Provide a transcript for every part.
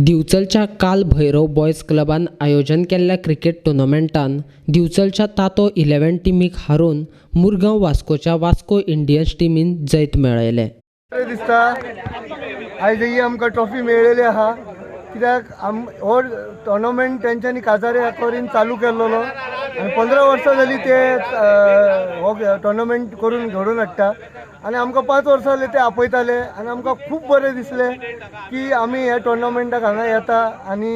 दिवचलच्या काल भैरव बॉयज क्लबान आयोजन केल्ल्या क्रिकेट टुर्नामेंटान दिवचलच्या तातो 11 टिमीक हारोवन मुरगांव वास्कोच्या वास्को इंडियन्स टिमीन जैत मेळयलें. बरें दिसता, आयज ही आमकां ट्रॉफी मेळ्ळेली आहा, कित्याक हो टोर्नामेंट तेंच्यांनी काजारे आकवारीन चालू केल्लोलो आनी 15 वर्सां जाली ते हो टोर्नामेंट करून घडोवन हाडटा आनी आमकां 5 वर्सां जाली ते आपयताले आनी आमकां खूब बरें दिसलें की आमी ह्या टोर्नामेंटाक हांगा येता आनी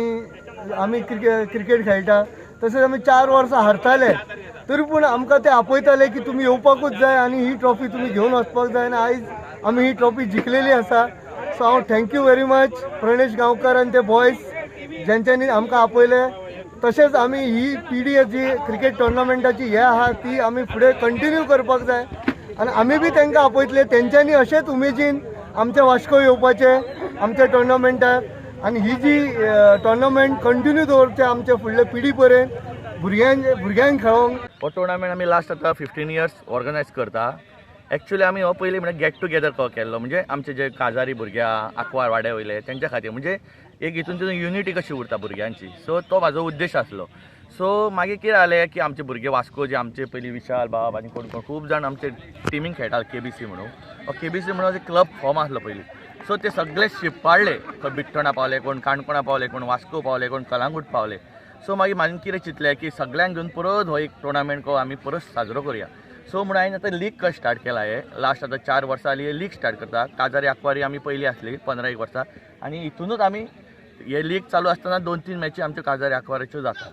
आमी क्रिकेट खेळटा. तशेंच आमी 4 वर्सां हारताले तरी पूण आमकां ते आपयताले की तुमी येवपाकूच जाय आनी ही ट्रॉफी तुमी घेवन वचपाक जाय आनी आयज आमी ही ट्रॉफी जिखलेली आसा. सो हांव thank you very much Pranesh Gaonkar आनी ते बॉयज जेंच्यांनी आमकां आपयले. तशेंच आमी ही पिढी जी क्रिकेट टोर्नामेंटाची हे आहा ती आमी फुडें कंटिन्यू करपाक जाय आनी आमी बी तांकां आपयतले. तेंच्यांनी अशेंच उमेदीन आमच्या वास्को येवपाचें आमच्या टोर्नामेंटाक आनी ही जी टोर्नामेंट कंटिन्यू दवरचे आमच्या फुडले पिढी पर्यंत भुरग्यांक खेळोंक. हो टोर्नामेंट आमी लास्ट आतां 15 इयर्स ऑर्गनायज करता. एक्चुअली आमी हो पयलीं म्हणल्यार गेट टुगेदर केल्लो, म्हणजे आमचे जे काजारी भुरगे आहा आंकवार वाड्या वयले तेंच्या खातीर, म्हणजे एक हितून तितून युनिटी कशी उरता भुरग्यांची, सो तो म्हाजो उद्देश आसलो. सो मागीर कितें जालें की आमचे भुरगे वास्को जे आमचे पयलीं विशाल बाब आनी कोण कोण खूब जाण आमचे टिमींक खेळटाले केबीसी म्हणून. हो केबीसी म्हणून क्लब फॉर्म आसलो पयलीं. सो ते सगळे शिपाडले, खंय बिट्टोणा पावले, कोण काणकोणा पावले, कोण वास्को पावले, कोण कलांगूट पावले. सो मागीर म्हाजें कितें चिंतलें की सगळ्यांक घेवन परत हो एक टोर्नामेंट को आमी परत साजरो करुया. सो म्हणून हांवें आतां लीग कश स्टार्ट केला. हे लास्ट आतां 4 वर्सां जाली हे लीग स्टार्ट करता. काजारी आंकवारी आमी पयलीं आसली 15 एक वर्सां आनी हितुनूच आमी हे लीग चालू आसतना 2-3 मॅची आमच्यो काजारी आंकवारीच्यो जाता.